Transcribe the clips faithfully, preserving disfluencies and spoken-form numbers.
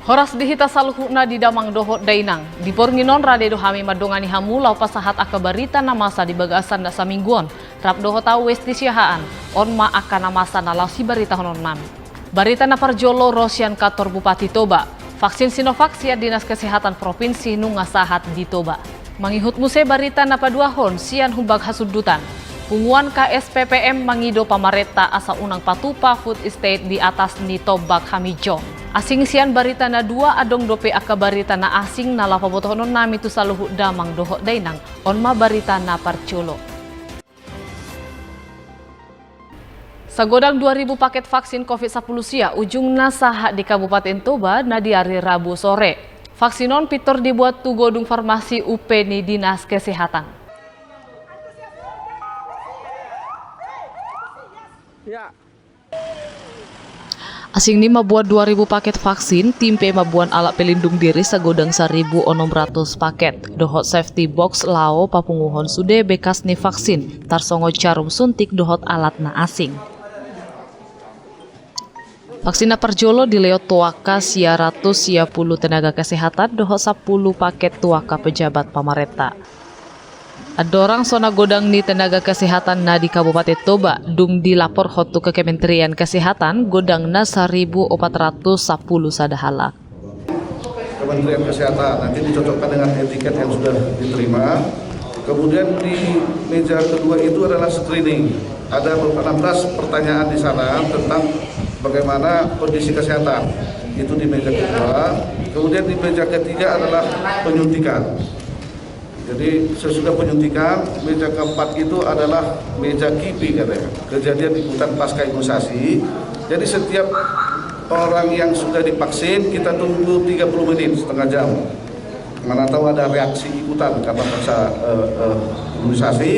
Horas di hita saluhutna di damang dohot dainang. Di borngin on rade do hami mandongani hamu laho pasahat angka barita na masa di bagasan na saminggu on. Rap dohot au Westi Siahaan, on ma angka na masa na laho sibaritahononnami. Barita na parjolo ro sian kantor Bupati Toba. Vaksin Sinovac sian Dinas Kesehatan Provinsi nunga sahat di Toba. Mangihut muse barita na paduahon sian Humbang Hasundutan. Punguan K S P P M mangido pamarenta asa unang patupa food estate di atas ni tombak hamijon. Asing sian barita na dua, adong dope angka barita na asing na laho pabotohononnami tu saluhut damang dohot dainang. On ma barita na parjolo. Sagodang dua ribu paket vaksin covid sampulu sia ujungna sahat di Kabupaten Toba na di ari Rabu sore. Vaksin on pintor dibuat tu godung farmasi upe ni Dinas Kesehatan. Asing ni mambuat dua ribu paket vaksin, tim pe mambuat alat pelindung diri sagodang saribu onom ratus paket, dohot safety box laho papunguhon sude bekas ni vaksin, tarsongon jarum suntik dohot alat na asing. Vaksin na parjolo dilehon tu angka sia ratus sia pulu tenaga kesehatan dohot sampulu paket tu angka pejabat pamarenta. Andorang so na godang ni tenaga kesehatan na di Kabupaten Toba, dung dilaporhon tu Kementerian Kesehatan, godangna saribu opat ratus sampulu sada halak. Kementerian Kesehatan nanti dicocokkan dengan etiket yang sudah diterima. Kemudian di meja kedua itu adalah screening. Ada enam belas pertanyaan di sana tentang bagaimana kondisi kesehatan. Itu di meja kedua. Kemudian di meja ketiga adalah penyuntikan. Jadi sesudah penyuntikan, meja keempat itu adalah meja kipi katanya. Kejadian ikutan pasca imunisasi. Jadi setiap orang yang sudah divaksin, kita tunggu tiga puluh menit, setengah jam. Mana tahu ada reaksi ikutan karena pasca, eh, eh, imunisasi.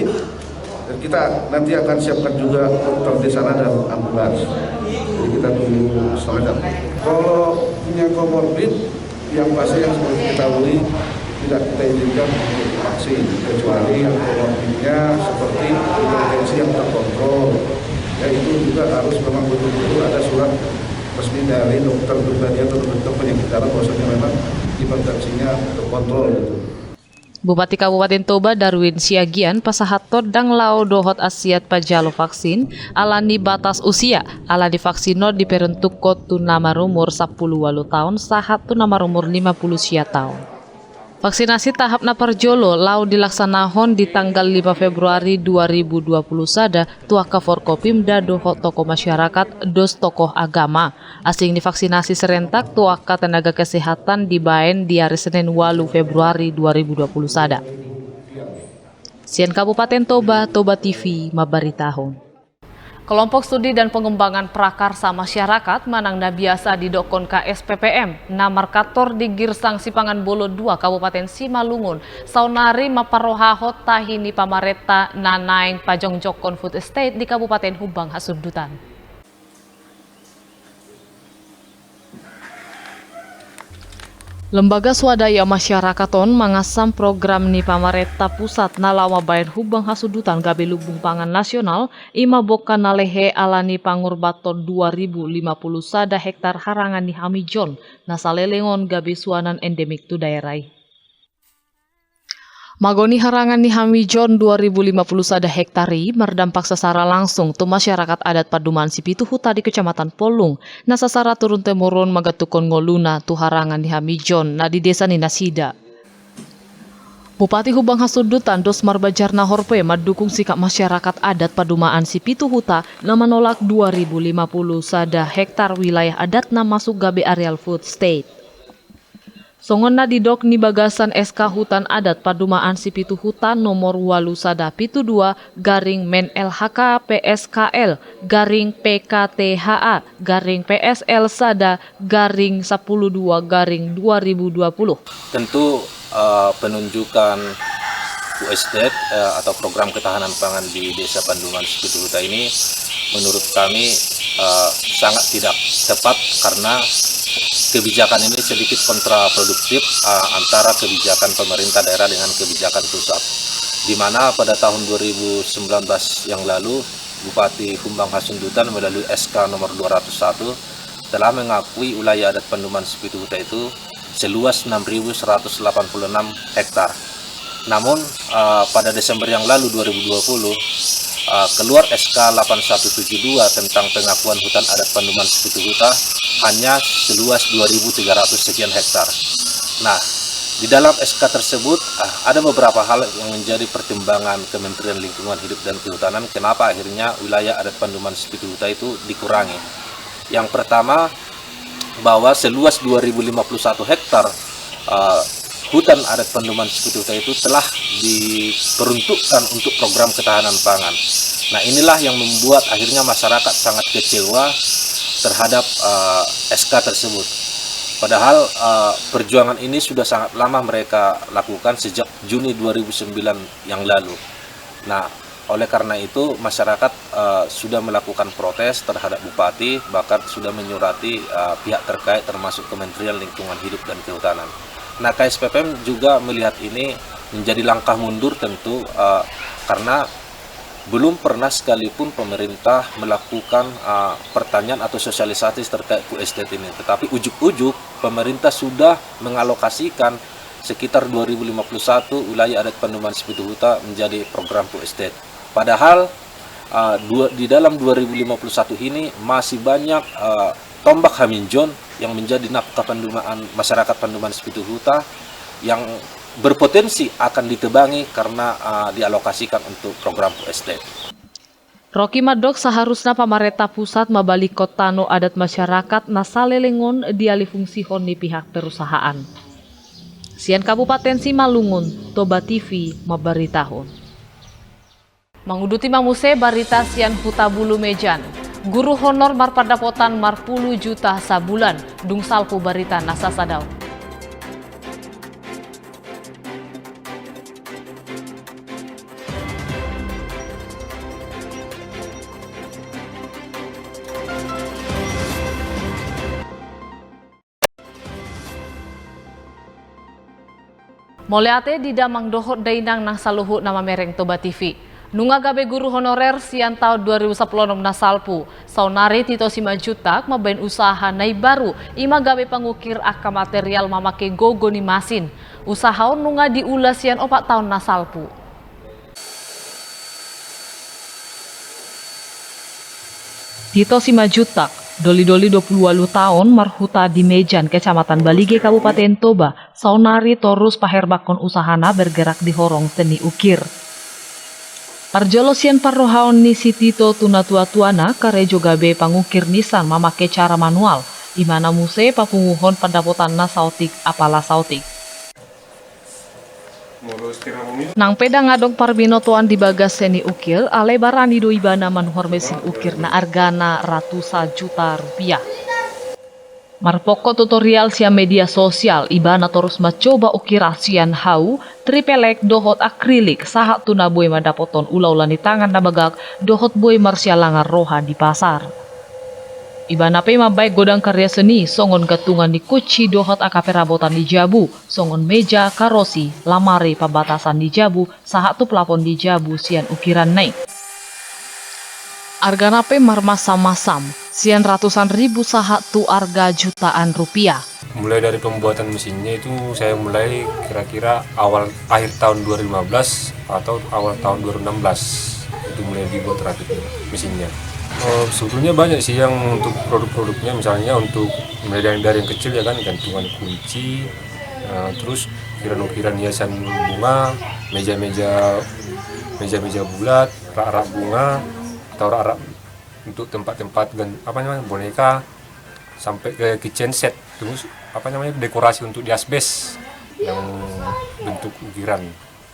Dan kita nanti akan siapkan juga dokter di sana dan ambulans. Jadi kita tunggu setengah jam. Kalau punya comorbid, yang pasti yang seperti kita ketahui tidak kita izinkan untuk vaksin, kecuali yang comorbidnya seperti hipertensi yang terkontrol. Ya, itu juga harus memang betul-betul ada surat resmi dari dokter pribadi atau dokter penyakit dalam bahwasanya memang hipertensinya terkontrol gitu. Bupati Kabupaten Toba Darwin Siagian pasahathon ndang laho dohot ansiat pajalo vaksin ala ni batas usia, ala ni vaksin on diperuntukhon tu na marumur sampulu ualu taon sahat tu na marumur lima pulu sia taon. Vaksinasi tahap na parjolo laho dilaksanahon di tanggal lima Februari dua ribu dua pulu sada tu angka Forkopimda dohot tokoh masyarakat dos tokoh agama. Asing ni vaksinasi serentak tu angka tenaga kesehatan dibaen di ari Senin ualu Februari dua ribu dua pulu sada. Sian Kabupaten Toba, Toba T V mambaritahon. Kelompok Studi dan Pengembangan Prakarsa Masyarakat manang na biasa didokkon K S P P M na markantor di Girsang Sipangan Bolon dua Kabupaten Simalungun saonari mamparrohahon tahi ni pamarenta na naeng pajongjongkon food estate di Kabupaten Humbang Hasundutan. Lembaga swadaya masyarakat on mangasam program ni pamarenta pusat na laho mambaen Humbang Hasundutan gabe lumbung pangan nasional, i ma bongka na lehe ala ni pangurbaton dua ribu lima pulu sada hektar harangan ni hamijon na saleleng on gabe suanan endemik tu daerah i. Mago ni harangan ni hamijon dua ribu lima pulu sada hektar i mardampak sasara langsung tu masyarakat adat Padumaan Sipitu Huta di Kecamatan Pollung, na sasara turun temurun manggantungkon ngoluna tu harangan ni hamijon na di desa ni nasida. Bupati Humbang Hasundutan Dos Marbajar Nahor pe mandukung sikap masyarakat adat Padumaan Sipitu Huta na manolak dua ribu lima puluh sada hektar wilayah adatna masuk gabe areal food state. Songon na didok ni bagasan S K Hutan Adat Padumaan Sipitu Huta nomor ualu sada pitu dua garing Men L H K P S K L garing P K T H A garing P S L sada garing sampulu dua garing dua ribu dua puluh. Tentu, eh, penunjukan food estate, eh, atau program ketahanan pangan di Desa Padumaan Sipitu Huta ini menurut kami, eh, sangat tidak tepat karena kebijakan ini sedikit kontraproduktif, eh, antara kebijakan pemerintah daerah dengan kebijakan pusat. Di mana pada tahun dua ribu sembilan belas yang lalu, Bupati Humbang Hasundutan melalui S K nomor dua ratus satu telah mengakui wilayah adat Panduman Sipitu Huta itu seluas enam ribu seratus delapan puluh enam hektar. Namun, eh, pada Desember yang lalu dua ribu dua puluh, eh, keluar S K delapan satu tujuh dua tentang pengakuan hutan adat Panduman Sipitu Huta hanya seluas dua ribu tiga ratus sekian hektar. Nah, di dalam S K tersebut, eh, ada beberapa hal yang menjadi pertimbangan Kementerian Lingkungan Hidup dan Kehutanan kenapa akhirnya wilayah adat Panduman Sipitu Huta itu dikurangi. Yang pertama, bahwa seluas dua ribu lima puluh satu hektar, eh, hutan adat Panduman Sipitu Huta itu telah diperuntukkan untuk program ketahanan pangan. Nah, inilah yang membuat akhirnya masyarakat sangat kecewa terhadap, eh, S K tersebut. Padahal, eh, perjuangan ini sudah sangat lama mereka lakukan, sejak Juni dua ribu sembilan yang lalu. Nah, oleh karena itu, masyarakat, eh, sudah melakukan protes terhadap bupati, bahkan sudah menyurati, eh, pihak terkait, termasuk Kementerian Lingkungan Hidup dan Kehutanan. Nah, K S P P M juga melihat ini menjadi langkah mundur tentu, eh, karena belum pernah sekalipun pemerintah melakukan, eh, pertanyaan atau sosialisasi terkait Pu Estate ini. Tetapi ujuk-ujuk pemerintah sudah mengalokasikan sekitar dua ribu lima puluh satu wilayah adat Panduman Sipitu Huta menjadi program Pu Estate. Padahal, eh, dua, di dalam dua ribu lima puluh satu ini masih banyak, eh, tombak haminjon yang menjadi nafkah Panduman, masyarakat Panduman Sipitu Huta yang berpotensi akan ditebangi karena, eh, dialokasikan untuk program Pu Estate. Rocky mandok saharusna pamarenta pusat mambalikkon tano adat masyarakat na saleleng on dialihfungsihon ni pihak perusahaan. Sian Kabupaten Simalungun, Toba T V mambaritahon. Manguduti ma muse barita sian Hutabulu Mejan. Guru honor marpandapotan marpulu juta sabulan, dung salpu barita na sasada on. Mauliate di damang dohot dainang nang saluhut na mamereng Toba T V. Nunga gabe guru honorer sian taon dua ribu sampulu onom na salpu. Saonari Tito Simanjuntak mambaen usaha na imbaru, i ma gabe pangukir angka material mamake gogo ni masin. Usaha on nunga diula sian opat taon na salpu. Tito Simanjuntak, doli-doli dua pulu ualu taon, marhuta di Mejan, Kecamatan Balige, Kabupaten Toba, saonari torus paherbanghon usahana bergerak di horong seni ukir. Parjolo sian parrohaon ni si Tito tu natua-tuana, karejo gabe pangukir nisan mamake cara manual, i ma na muse papunguhon pandapotanna saotik apala saotik. Nang pe ndang adong parbinotoan di bagas seni ukir, alai barani do ibana manuhor mesin ukir na argana ratusan juta rupiah. Marpongkon tutorial sian media sosial, ibana torus mancoba ukiran sian hau, tripelek dohot akrilik, sahat tu na boi mandapothon ula-ula ni tangan na bagak dohot boi marsialangan roha di pasar. Ibana pe mambaen godang karya seni, songon gantungan ni kunci dohot angka perabotan ni jabu, songon meja, karosi, lamari, pambatasan ni jabu, sahat tu plafon ni jabu sian ukiranna i. Argana pe marmacam-macam, sian ratusan ribu sahat tu arga jutaan rupiah. Mulai dari pembuatan mesinnya itu saya mulai kira-kira awal, akhir tahun dua ribu lima belas atau awal tahun dua ribu enam belas. Itu mulai dibuat rakitnya, mesinnya. Eh, sebetulnya banyak sih yang untuk produk-produknya, misalnya untuk mulai dari, dari yang kecil ya kan, gantungan kunci, eh, terus ukiran-ukiran hiasan bunga, meja-meja, meja-meja bulat, rak-rak bunga, atau rak-rak untuk tempat-tempat gan-, apa namanya, boneka, sampai ke kitchen set, terus apa namanya, dekorasi untuk di asbes yang bentuk ukiran.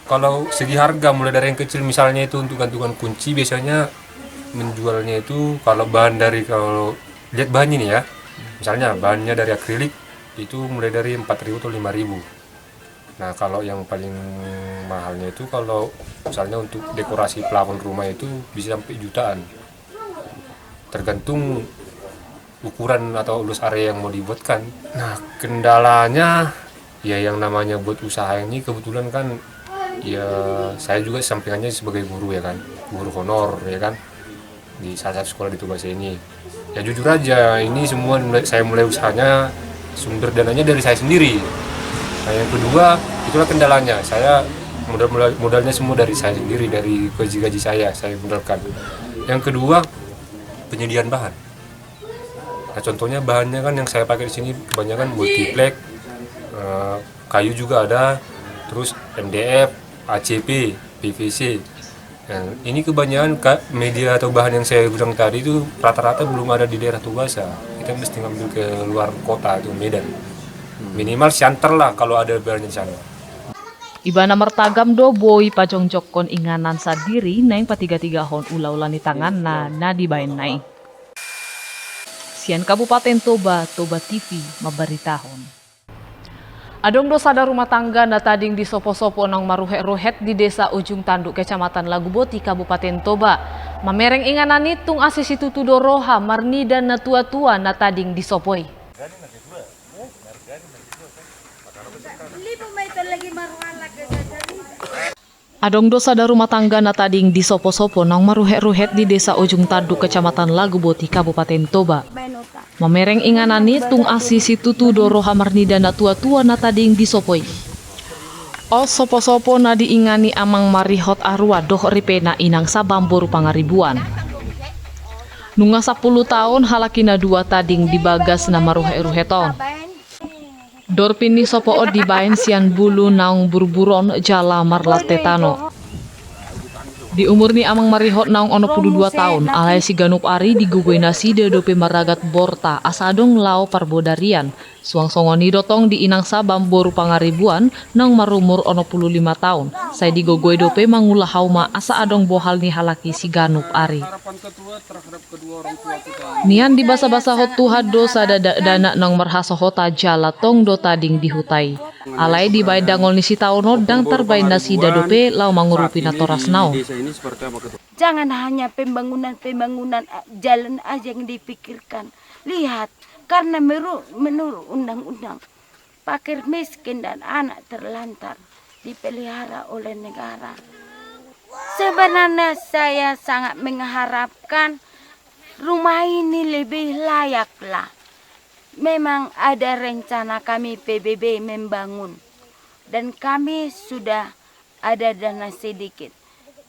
Kalau segi harga, mulai dari yang kecil, misalnya itu untuk gantungan kunci, biasanya menjualnya itu kalau bahan dari, kalau lihat bahannya nih ya, misalnya bahannya dari akrilik, itu mulai dari empat ribu atau lima ribu. Nah, kalau yang paling mahalnya itu kalau misalnya untuk dekorasi plafon rumah itu bisa sampai jutaan. Tergantung ukuran atau luas area yang mau dibuatkan. Nah, kendalanya, ya, yang namanya buat usaha ini kebetulan kan, ya, saya juga sampingannya sebagai guru, ya kan, guru honor, ya kan, di salah satu sekolah di Toba sini. Ya, jujur aja, ini semua mulai, saya mulai usahanya, sumber dananya dari saya sendiri. Nah, yang kedua, itulah kendalanya. Saya modal, modal, modalnya semua dari saya sendiri, dari gaji-gaji saya, saya modalkan. Yang kedua, penyediaan bahan. Nah, contohnya bahannya kan yang saya pakai di sini kebanyakan multiplek, eh, kayu juga ada, terus M D F, A C P, P V C. Nah, ini kebanyakan ka-, media atau bahan yang saya bilang tadi itu rata-rata belum ada di daerah Tobasa. Kita mesti ngambil ke luar kota, itu Medan. Minimal Siantar lah kalau ada bahannya di sana. Ibana martagam do boi pajongjongkon inganan sandiri naeng patigatigahon ulaula ni tanganna na dibaenna i. Sian Kabupaten Toba, Toba T V mambaritahon. Adong do sada rumah tangga na tading disoposopo naung maruhetruhet di Desa Ujung Tanduk, Kecamatan Laguboti, Kabupaten Toba. Mamereng inganan i tung asi situtu do roha marnida natuatua na tading disopo i. Adong do sada rumah tangga na tading disoposopo naung maruhetruhet di Desa Ujung Tanduk, Kecamatan Laguboti, Kabupaten Toba. Mamereng inganan i tung asi situtu do roha marnida natuatua na tading disopo i. Os soposopo na diingani Amang Marihot Arua dohot ripena Inang Sabam boru Pangaribuan. Nunga sampulu taon halak i na dua tading di bagas na maruhetruhet on. Dorpi ni sopo on dibaen sian bulu naung burburon jala marlante tano. Di umur ni Amang Marihot naung onom pulu dua taon, alai siganup ari digogoi nasida dope maragat borta asa adong laho parbodarian. Suang songon i do tong di Inang Sabam boru Pangaribuan naung marumur onom pulu lima taon, sai digogoi dope mangula hauma asa adong bohal ni halak i siganup ari. Nian dibasabasahon Tuhan do sada dakdanak naung marhasohotan jala tong do tading di huta i. Alai dibaen dangol ni sitaonon ndang tarbaen nasida dope laho mangurupi natorasna on. Jangan hanya pembangunan-pembangunan, eh, jalan aja yang dipikirkan. Lihat, karena meru-, menurut undang-undang, fakir miskin dan anak terlantar dipelihara oleh negara. Sebenarnya saya sangat mengharapkan rumah ini lebih layak lah. Memang ada rencana kami P B B membangun dan kami sudah ada dana sedikit.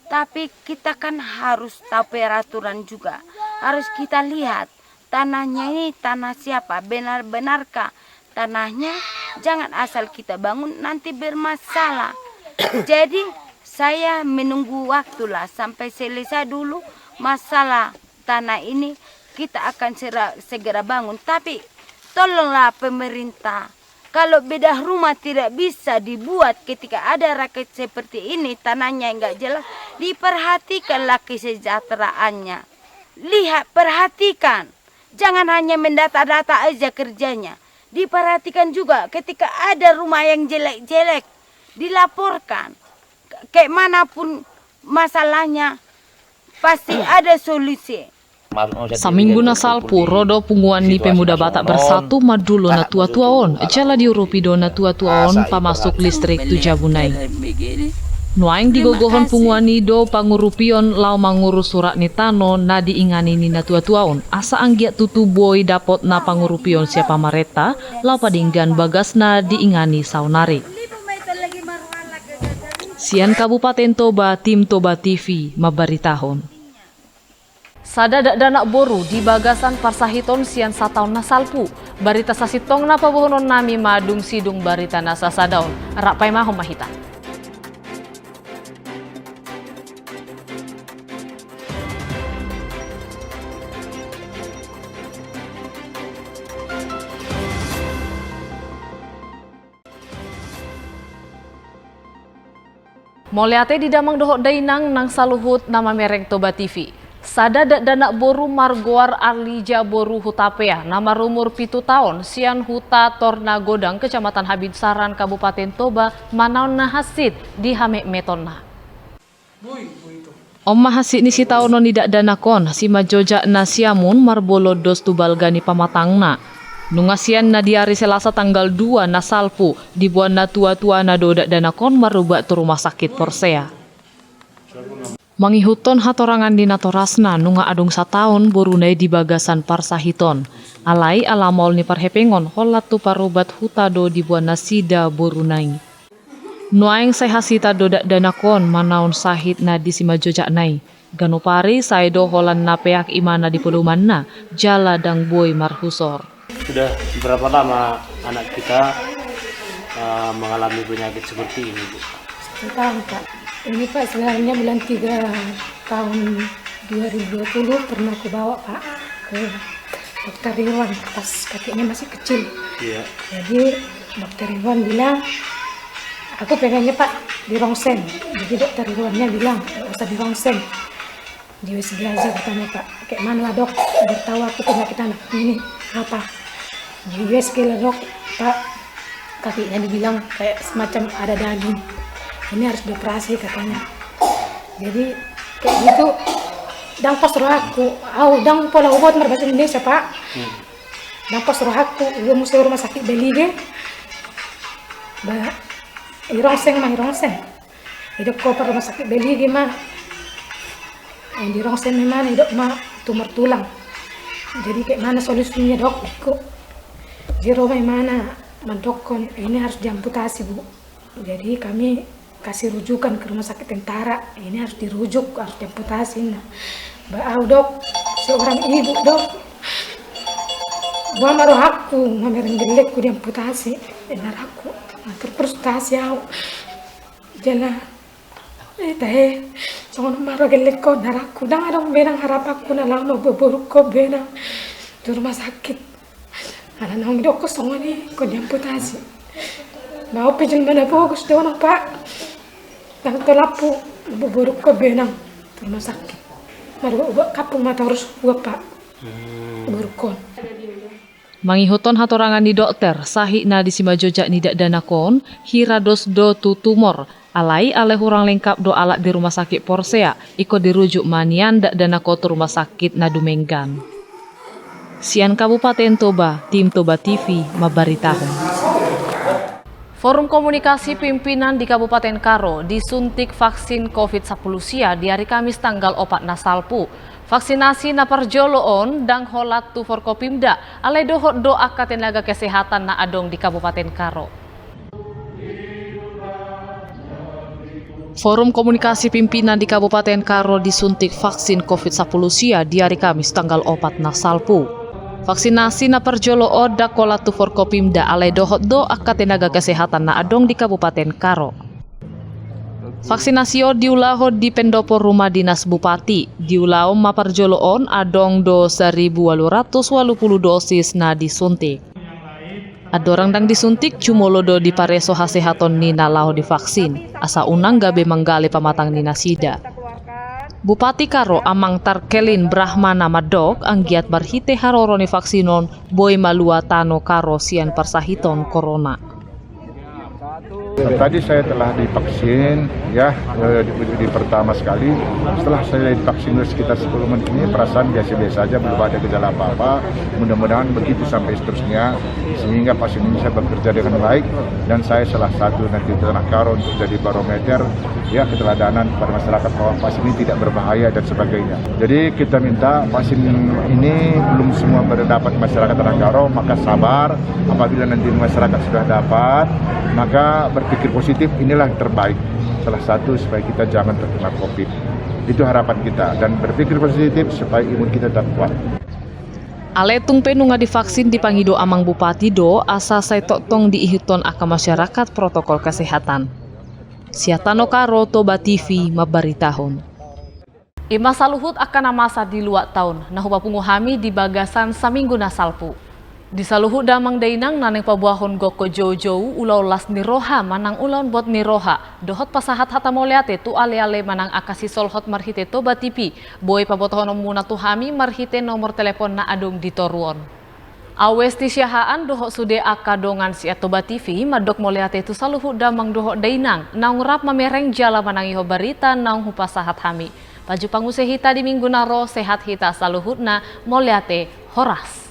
Tapi kita kan harus tahu peraturan juga. Harus kita lihat tanahnya ini tanah siapa, benar-benarkah tanahnya, jangan asal kita bangun nanti bermasalah. Jadi saya menunggu waktulah sampai selesai dulu masalah tanah ini, kita akan sera-, segera bangun. Tapi tolonglah pemerintah, kalau bedah rumah tidak bisa dibuat ketika ada rakyat seperti ini, tanahnya enggak jelas, diperhatikanlah kesejahteraannya. Lihat, perhatikan. Jangan hanya mendata-data aja kerjanya. Diperhatikan juga ketika ada rumah yang jelek-jelek, dilaporkan. Ke-, ke manapun masalahnya, pasti ada solusi. Saminggu na salpu, ro do punguan ni Pemuda Batak Bersatu mandulo natuatua on, jala diurupi do natuatua on pamasuk listrik tu jabuna i. Nuaeng digogohon punguan i do pangurupion laho mangurus surat ni tano na diingani ni natuatua on, asa anggiat tutu boi dapotna pangurupion sian pamarenta, laho padenggan bagas na diingani saonari. Sian Kabupaten Toba, tim Toba T V mambaritahon. Sada dakdanak boru di bagasan parsahiton sian sataon na salpu. Barita sasintongna paboahononnami ma dung sidung barita na sasada on. Rap paimahon ma hita. Mauliate di damang dohot dainang nang saluhut na mamereng Toba T V. Sada dakdanak boru margoar Arlija boru Hutapea na marumur pitu taon sian huta Torna Godang, Kecamatan Habinsaran, Kabupaten Toba, manaon na hansit di hametmetonna. On ma hansit ni sitaonon ni dakdanak on, simanjojak na siamun marbolon dos tu balga ni pamatangna. Nunga sian na di ari Selasa tanggal dua na salpu, diboan natuatuana do dakdanak on marubat tu rumah sakit Porsea. Mangihuthon hatorangan ni natorasna, nunga adong sataon boruna i di bagasan parsahiton. Alai ala maol ni parhepengon, holan tu parubat huta do diboan nasida boruna i. Nuaeng sai hasitan do dakdanak on manaon sahit na di simanjojakna i. Ganup ari sai do holan na peak imana di podomanna, jala ndang boi marhusor. Sudah berapa lama anak kita, eh, mengalami penyakit seperti ini, Bu? Satu tahun, Pak. Ini, Pak, sebenarnya bulan tiga tahun dua ribu dua puluh pernah kubawa, Pak, ke dokter Irwan pas kakinya masih kecil. Iya. Jadi, dokter Irwan bilang, "Aku pengennya, Pak, di rongsen." Jadi, dokter Irwannya bilang, "Nggak usah di rongsen. Di U S G aja," katanya, Pak. "Kayak mana lah, Dok, biar tahu aku penyakit anak ini apa." Di U S G lah, Dok, Pak. Kakinya dibilang kayak semacam ada daging. Ini harus dioperasi, katanya. Jadi, kayak gitu, ndang pos rohangku. Au, ndang pola hubahen marbahasa Indonesia, Pak. Hmm. Ndang pos rohangku, iba muse rumah sakit Belige. Ba, i rongsen ma, i rongsen. Didok ho, "Rumah sakit Belige ma." Eh, di rongsen ma imana, didok ma tumor tulang. Jadi, kayak mana solusinya, Dok? Iko. Di rumah imana mandokkon, "Ini harus diamputasi, Bu." Jadi, kami kasih rujukan ke rumah sakit tentara. "Ini harus dirujuk, harus diamputasi," ninna. Ba au, Dok, seorang ibu, Dok. Boha ma rohangku, mamereng gellengku diamputasi. Ninna rohangku. Nah, terfrustasi au. Jala, eh, tahe, songon on ma roha gellengku, ninna rohangku, ndang adong benang harapanku na laho mamboan borungkon benang tu rumah sakit. Ala naung didokkon songon i, ingkon diamputasi. Ba au pe jelma na pogos do, ninna, Pak. Ndang tolap hu mamboan borungkon benang tu rumah sakit. Marubah-ubah kampung ma torus huboan, Pak. Hmm. Borungkon. Mangihuthon hatorangan ni dokter, sahit na di simanjojak ni dakdanak on, hira dos do tu tumor, alai ale hurang lengkap do alat di rumah sakit Porsea, ingkon dirujuk ma nian dakdanak on tu rumah sakit na dumenggan. Sian Kabupaten Toba, tim Toba T V mambaritahon. Forum Komunikasi Pimpinan di Kabupaten Karo disuntik vaksin covid sampulu sia di ari Kamis tanggal opat na salpu. Vaksinasi na parjolo on ndang holan tu Forkopimda, alai dohot do angka tenaga kesehatan na adong di Kabupaten Karo. Forum Komunikasi Pimpinan di Kabupaten Karo disuntik vaksin covid sampulu sia di ari Kamis tanggal opat na salpu. Vaksinasi na parjolo on ndang holan tu Forkopimda, alai dohot do angka tenaga kesehatan na adong di Kabupaten Karo. Vaksinasi on diulahon di pendopo rumah dinas Bupati. Di ulaon ma parjolo on, adong do saribu ualu ratus ualu pulu dosis na disuntik. Andorang ndang disuntik, jumolo do dipareso hasehaton ni na laho divaksin, asa unang gabe manggali pamatang ni nasida. Bupati Karo Amang Tarkelin Brahmana mandok, anggiat marhite haroro ni vaksin on, boi malua tano Karo sian parsahiton korona. Tadi saya telah divaksin, ya, eh, di, di pertama sekali. Setelah saya divaksin sekitar sepuluh menit ini, perasaan biasa-biasa aja, belum ada gejala apa-apa. Mudah-mudahan begitu sampai seterusnya, sehingga vaksin ini bisa bekerja dengan baik. Dan saya salah satu nanti ternak Karo untuk jadi barometer, ya, keteladanan kepada masyarakat bahwa vaksin ini tidak berbahaya dan sebagainya. Jadi, kita minta vaksin ini belum semua pada dapat, masyarakat ternak Karo, maka sabar. Apabila nanti masyarakat sudah dapat, maka berpikir positif, inilah yang terbaik. Salah satu supaya kita jangan terkena covid. Itu harapan kita. Dan berpikir positif supaya imun kita tetap kuat. Alai tung pe nunga divaksin, dipangido Amang Bupati do asa sai tongtong diihuthon angka masyarakat protokol kesehatan. Sian Tano Karo, Toba T V mambaritahon. I ma saluhut angka na masa di luat taon na hupapungu hami di bagasan saminggu na salpu. Di saluhut damang dainang na naeng paboahon gokhon joujou, ulaon las ni roha manang ulaon bot ni roha, dohot pasahat hata mauliate tu aleale manang angka sisolhot marhite Toba T V, boi pabotohononmuna tu hami marhite nomor telepon na adong di toru on. Au Esti Siahaan dohot sude angka dongan sian Toba T V mandok mauliate tu saluhut damang dohot dainang naung rap mamereng jala manangihon barita naung hupasahat hami. Pajumpang muse hita di minggu na ro, sehat hita saluhutna, mauliate, horas.